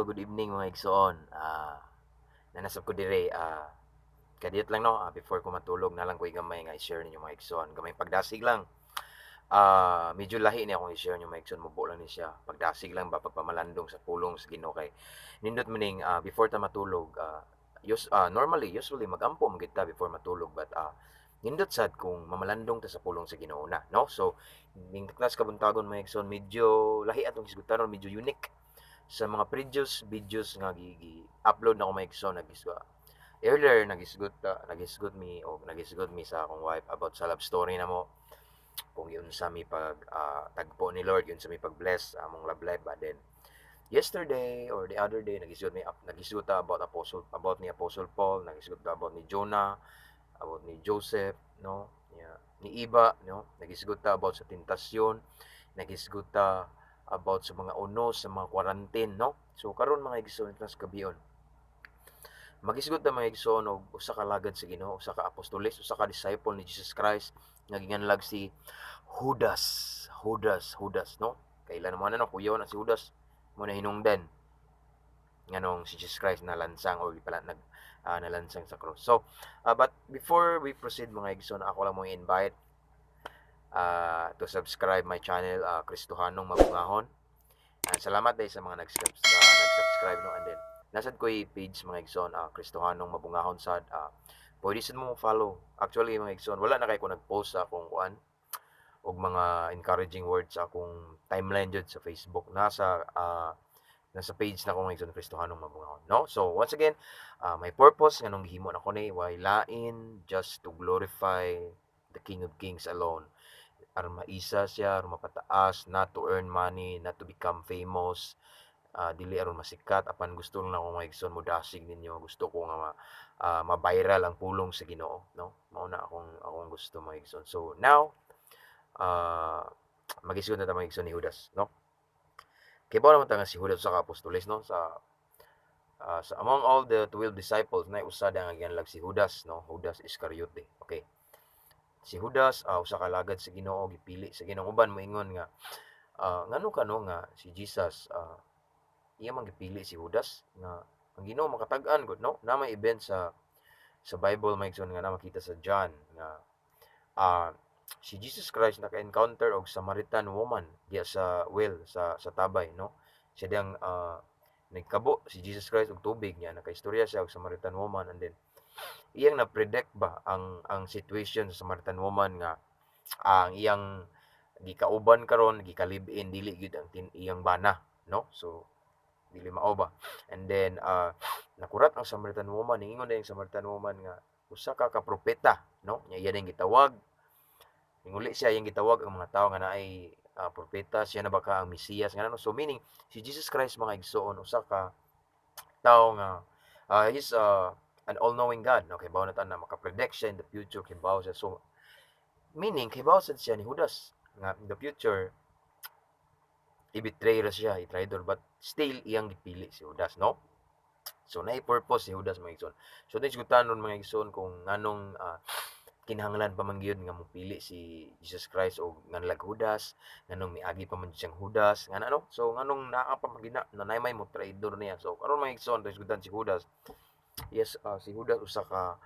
Hello, good evening, mga igsoon. Naa na sab ko dire, kadiyot lang, no, before ko matulog na lang ko'y gamay nga i-share ninyo, mga igsoon. Gamay pagdasig lang. Medyo lahi ni akong i-share ninyo, mga igsoon, mubo lang ni siya. Pagdasig lang ba, pagpamalandong sa pulong sa Ginoo kay nindot maning before ta matulog, normally, usually magampo man gyud ta before matulog, but nindot sad kung mamalandong ta sa pulong sa Ginoo na, no? So ning class kabuntagon, mga igsoon, medyo lahi atong hisgutanon, medyo unique sa mga previous videos nga gi-upload na ko, mga igsoon. Nagisgot earlier, nagisgot mi o nagisgot mi sa akong wife about sa love story namo, kung giunsa mi pag tagpo ni Lord, giunsa mi pag-bless sa among love life ba. Then yesterday or the other day, nagisgot mi, nagisgot ta about ni Apostle Paul, nagisgot ta about ni Jonah, about ni Joseph, no, yeah, ni Iba, no, nagisgot ta about sa tentasyon, nagisgot ta about sa mga unos, sa mga quarantine, no? So karon, mga igsoon, tas gabion, magisgot ta, mga igsoon, og usa ka lagad sa Ginoo, usa ka apostoles, usa ka disciple ni Jesus Christ nga ginganlag si Judas. Judas, Judas, no? Kailan mo na, no, kuyaw na si Judas mo na hinungdan nganong si Jesus Christ nalansang or pala nag nalansang sa cross. So, but before we proceed, mga igsoon, ako lang mo invite to subscribe my channel, Kristohanong Mabungahon. And salamat dahil sa mga nag-subscribe, no. And then nasad ko'y page, mga igsoon, Kristohanong Mabungahon sad, pwede sad mo follow. Actually, mga igsoon, wala na kay ko nag-post sa akong kuan og mga encouraging words sa akong timeline jud sa Facebook. Nasa page na ko, mga igsoon, Kristohanong Mabungahon, no? So once again, my purpose nganong gihimo nako ni way lain, just to glorify the King of Kings alone, aron maisa siya, aron mapataas, not to earn money, not to become famous, dili aron masikat, apan gusto lang nako, mga igsoon, modasig ninyo. Gusto ko nga ma-viral ang pulong sa Ginoo, no? Mao na akong gusto, mga igsoon. So now, magisgot na ta, mga igsoon, ni Judas, no? Kay naman ta nga si Judas usa ka apostoles, no? Sa among all the 12 disciples, na usa da nga gianlag si Judas, no? Judas Iscariote. Okay. Si Judas, usa ka lagad sa Ginoo, gipili sa Ginoo. Uban moingon nga ngano kano nga si Jesus, iya man gipili si Judas nga ang Ginoo makatag-an gud, no? Na may event sa Bible, mga igsoon, nga na makita sa John nga si Jesus Christ naka-encounter og Samaritan woman diya sa well sa tabay, no? Siya diyang nagkabo si Jesus Christ og tubig niya, nakaistorya siya og Samaritan woman, and then iyang na-predict ba ang situation sa Samaritan woman nga ang iyang gikauban karon, gika-live-in, dili gyud ang iyang bana, no? So dili mao ba. And then nakurat ang Samaritan woman, ningingon ang Samaritan woman nga usa ka ka propeta, no? Nya iya ding gitawag, ninguli siya, iyang gitawag ang mga tawo nga naay propeta, siya na ba ka ang Mesiyas nga, no? So meaning si Jesus Christ, mga igsoon, usa ka tawo nga he's an all-knowing God, no? Kay na ta na maka-predict siya in the future, kay siya. So meaning kay sad siya ni Judas nga in the future i-betray ra siya, i-traitor, but still iyang gipili si Judas, no? So naay purpose si Judas, mga igsoon. So nisgutan ron, mga igsoon, kung nganong kinahanglan pa man gyud nga mopili si Jesus Christ og nganlag Judas, nganong miagi pa man siyang Judas, nga ano? So nganong naa pa man gina na may mo traidor niya. So karon, mga igsoon, nisgutan si Judas. Yes, si Judas usa ka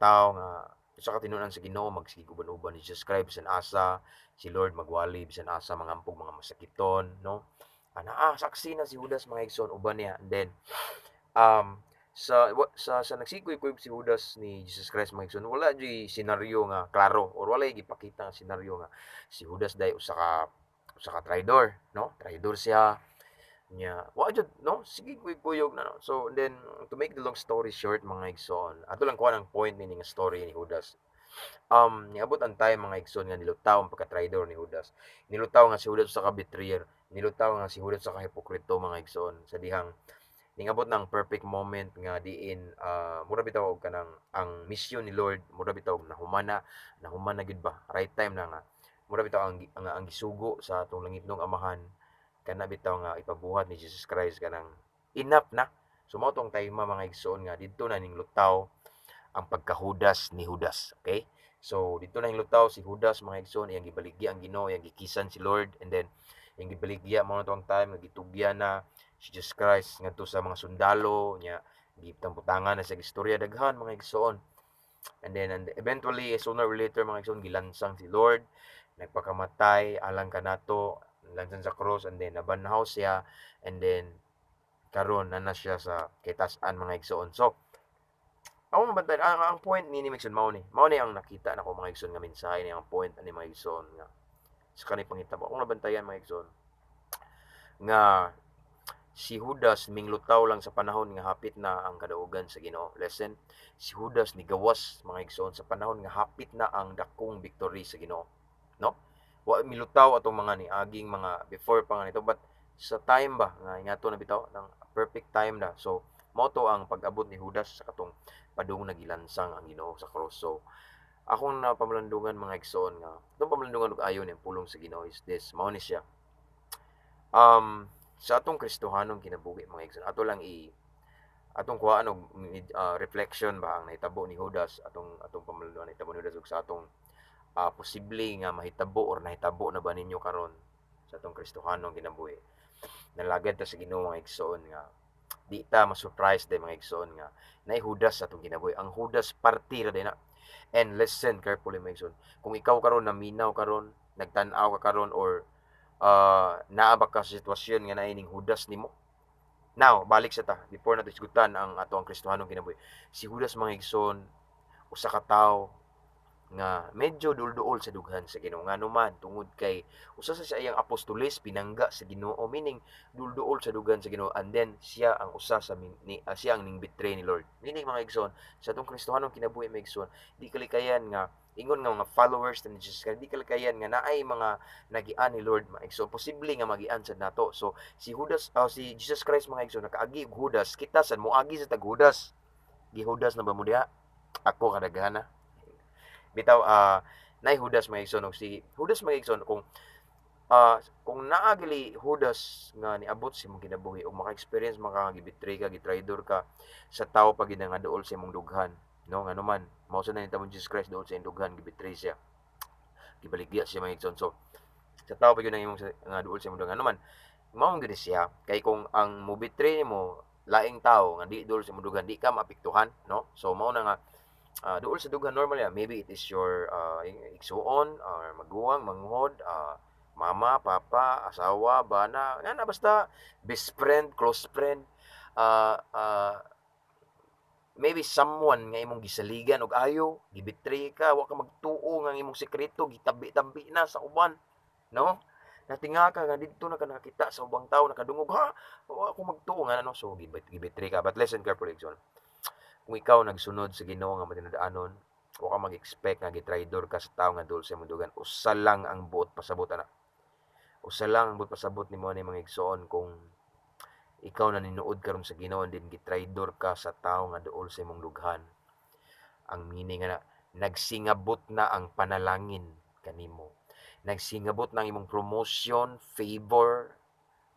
tawo nga usa ka tinunan sa Ginoo, magsige uban-uban ni Jesus Christ bisan asa si Lord magwali, bisan asa mangampog mga masakiton, no? Naa saksi na si Judas, mga igsoon, uban niya. And then sa nagsigoy-kuyog si Judas ni Jesus Christ, mga igsoon, wala jud senaryo nga klaro or wala gipakita nga senaryo nga si Judas day usa ka traidor, no? Traidor siya nya, wa jud, no? Sige kuyog na, no? So then, to make the long story short, mga igsoon, ato lang kuha ang point ni nga story ni Judas. Niabot ang time, mga igsoon, nga nilutaw ang pagka-traidor ni Judas, nilutaw nga si Judas usa ka betrayer, nilutaw nga si Judas usa ka hipokrito, mga igsoon, sa dihang ningabot ng perfect moment nga diin mura bitaw og kanang ang mission ni Lord mura bitaw og nahumana, nahumana gyud ba, right time na nga mura bitaw ang gisugo sa atong langitnong Amahan kana bitaw nga ipabuhat ni Jesus Christ, kanang enough na. So mao tong time, mga igsoon, nga didto na ning lutaw ang pagkahudas ni Judas, okay? So didto na ning lutaw si Judas, mga igsoon, iyang gibaligya ang Ginoo, iyang gikisan si Lord, and then iyang gibaligya. Mao na to ang time nga gitugyan na. Si Jesus Christ ngadto sa mga sundalo nya, gibutang-butangan na sa istorya daghan, mga igsoon. And then and eventually, sooner or later, mga igsoon, gilansang si Lord, nagpakamatay alang kanato, lansang sa cross, and then nabanhaw siya, and then karon na na siya sa kitasan, mga igsoon. So ako mabantayan ang point ni mga igsoon, mao ni ang nakita nako, mga igsoon, nga mensahe ni, ang point ani, mga igsoon, nga sa kani panghitabo akong nabantayan, mga igsoon, nga si Judas minglutaw lang sa panahon nga hapit na ang kadaugan sa Ginoo. Listen, si Judas nigawas, mga igsoon, sa panahon nga hapit na ang dakong victory sa Ginoo. No? Wa milutaw atong mga niaging mga before pa nga nito, but sa time ba nga ingato na bitaw ng perfect time na. So mao to ang pag-abot ni Judas sa katong padung nagilansang ang Ginoo sa cross. So akong napamalandungan, mga igsoon, nga itong pamalandungan ug ayo ni pulong sa Ginoo is this, mao ni siya. Sa atong Kristohanong kinabuhi, mga igsoon, ato lang i atong kuhaan og reflection ba ang nahitabo ni Judas, atong pamalandungan nahitabo ni Judas ug sa atong posible nga mahitabo or nahitabo na ba ninyo karon sa atong Kristohanong kinabuhi. Nalagad ta sa Ginoo, mga igsoon, nga di ta ma-surprise day, mga igsoon, nga naay Judas sa atong kinabuhi. Ang Judas party ra day na. And listen carefully, mga igsoon. Kung ikaw karon naminaw karon, nagtan-aw ka karon, or naa ba ka sa sitwasyon nga naay ning Judas nimo? Now, balik sa ta before nato isgutan ang ato ang Kristohanong kinabuhi. Si Judas, mga igsoon, usa ka tawo nga medyo duol-duol sa dughan sa Ginoo, ngano man tungod kay usa sa iyang apostoles pinangga sa Ginoo, meaning duol-duol sa dughan sa Ginoo, and then siya ang usa sa min, ni, siya ang ning betray ni Lord. Meaning, mga igsoon, sa atong Kristohanong kinabuhi, mga igsoon, di kalikayan nga ingon nga mga followers ni Jesus Christ, di kalikayan nga naay mga nagian ni Lord, mga igsoon, posible nga magian sad nato. So si Judas, si Jesus Christ, mga igsoon, nakaagi og Judas, kita sad moagi sa tag Judas. Gihudas na ba mo diha? Ako kadaghan na bitaw. Nay Judas, mga igsoon. Si Judas, mga igsoon, kung naa gali Judas nga niabot sa imong kinabuhi ug maka-experience maka gibetray ka, gitraidor ka sa tawo pa gid nga duol sa imong dughan, no? Ngano man mao sa nahitabo Jesus Christ, duol sa imong dughan, gibetray siya, gibaligya siya, mga igsoon. So sa tawo pa gyud ang imong nga duol sa imong dughan, ngano man mao gyud siya, kay kung ang mo betray nimo laing tawo nga di duol sa imong dughan, di ka maapektuhan, no? So mao na nga duol sa dughan normally, maybe it is your igsuon or maguwang, manghod, mama, papa, asawa, bana, nga na basta best friend, close friend, maybe someone nga imong gisaligan og ayo, gibetray ka, wa ka magtuo nga ang imong sekreto gitabi-tabi na sa uban, no? Natinga ka nga didto na ka nakakita sa ubang tawo, nakadungog, ha, wa ako magtuo nga ano, so gibetray ka. But listen carefully, igsoon. Kung ikaw nagsunod sa Ginoo nga matinud-anon, wa ka mag-expect nga gitraidor ka sa tawo nga duol sa imong dughan. Usa lang ang buot pasabot ana. Usa lang ang buot pasabot nimo ani, mga igsoon, kung ikaw naninuod karon sa Ginoo din gitraidor ka sa tawo nga duol sa imong dughan. Ang meaning nga nagsingabot na ang panalangin kanimo. Nagsingabot na ang imong promotion, favor,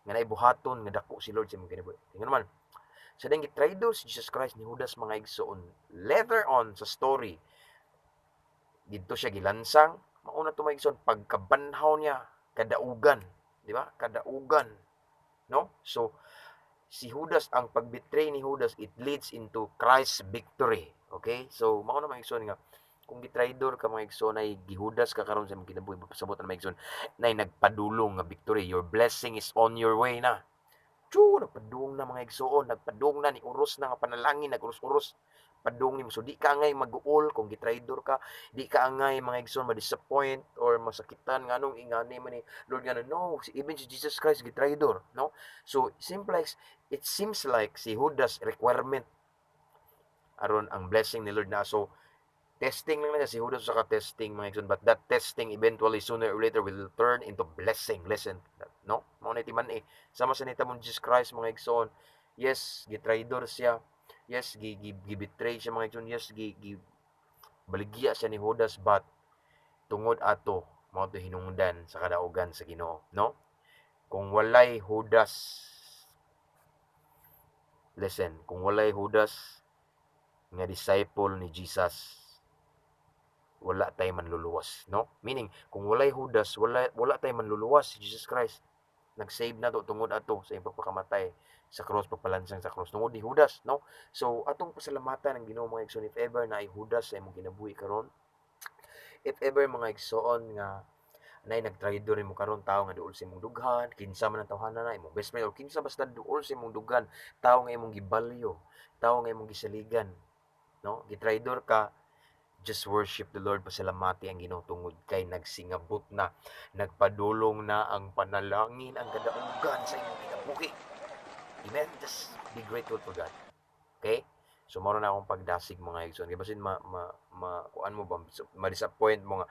nga naibuhaton nga dako si Lord sa imong kinabuhi. Tingnan naman, sa dang gitraidor si Jesus Christ ni Judas, mga igsoon, later on sa story, didto siya gilansang, mauna to, mga igsoon, pagkabanhaw niya, kadaugan, di ba? Kadaugan, no? So, si Judas, ang pagbetray ni Judas, it leads into Christ's victory. Okay? So, mao na, mga igsoon, nga kung gitraidor ka, mga igsoon, ay gihudas ka karon sa imong kinabuhi, pasabot na, mga igsoon, nay nagpadulong nga victory. Your blessing is on your way na. Chu, nagpadung na, mga igsoon, nagpadung na ni uros na nga panalangin, nag-uros-uros. Padung nimo. So di ka angay mag-uol kung gitraidor ka, di ka angay, mga igsoon, ma-disappoint or masakitan nga anong ingani man ni Lord nga no, even si Jesus Christ gitraidor, no? So simple, it seems like si Judas requirement aron ang blessing ni Lord na. So testing lang na siya, si Judas sa ka-testing, mga igsoon, but that testing eventually, sooner or later, will turn into blessing. Listen, no? Mao na timan eh. Sama sa nita Jesus Christ, mga igsoon. Yes, gitraidor siya. Yes, gi, gi, gi-betray siya, mga igsoon. Yes, gi, gi baligya siya ni Judas, but tungod ato mao to hinungdan sa kadaugan sa Ginoo, no? Kung walay Judas, listen, kung walay Judas nga disciple ni Jesus, wala tay manluluwas, no? Meaning, kung walay Judas, wala wala tay manluluwas si Jesus Christ. Nag-save nato tungod ato sa iyang pagpakamatay sa cross, pagpalansang sa cross tungod ni Judas, no? So atong pasalamatan ang Ginoo, mga igsoon, if ever naay Judas sa imong kinabuhi karon. If ever, mga igsoon, nga naay nagtraidor nimo karon, tawo nga duol sa imong dughan, kinsa man ang tawhana na imong best friend or kinsa, basta duol sa imong dughan, tawo nga imong gibalyo, tawo nga imong gisaligan, no, gitraidor ka, just worship the Lord, pasalamati ang Ginoo tungod kay nagsingabot na, nagpadulong na ang panalangin, ang kadaugan sa imong kinabuhi. Amen. Just be grateful for God. Okay? So mao na akong pagdasig, mga igsoon. Kay basin ma ma, ma kuan mo ba, ma-disappoint mo nga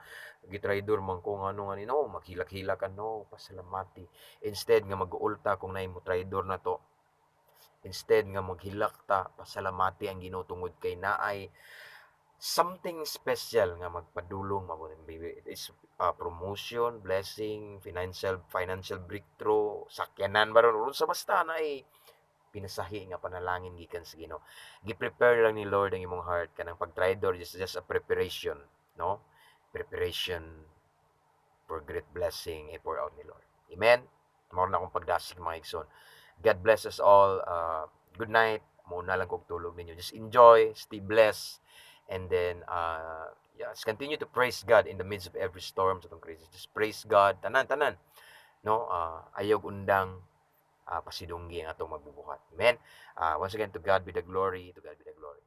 gitraidor man ko, ngano nga ni, no, maghilak-hilak ka, no, pasalamati. Instead nga mag-uulta kung naay mo traidor na to, instead nga maghilak ta, pasalamati ang Ginoo tungod kay naay something special nga magpadulong, mao maybe it is promotion, blessing, financial breakthrough, sakyanan ba ron, sa basta naay pinasahi nga panalangin gikan sa Ginoo. Gi-prepare lang ni Lord ang imong heart. Kanang pagtraidor is just a preparation, no? Preparation for great blessing i-pour out ni Lord. Amen. Mao na akong pagdasig, mga igsoon. God bless us all. Good night. Muna lang kog tulog ninyo. Just enjoy, stay blessed, and then yes, continue to praise God in the midst of every storm sa atong crisis. Just praise God. Tanan, tanan. No, ayaw undang, pasidunggi ang atong magbubuhat. Amen. Once again, to God be the glory, to God be the glory.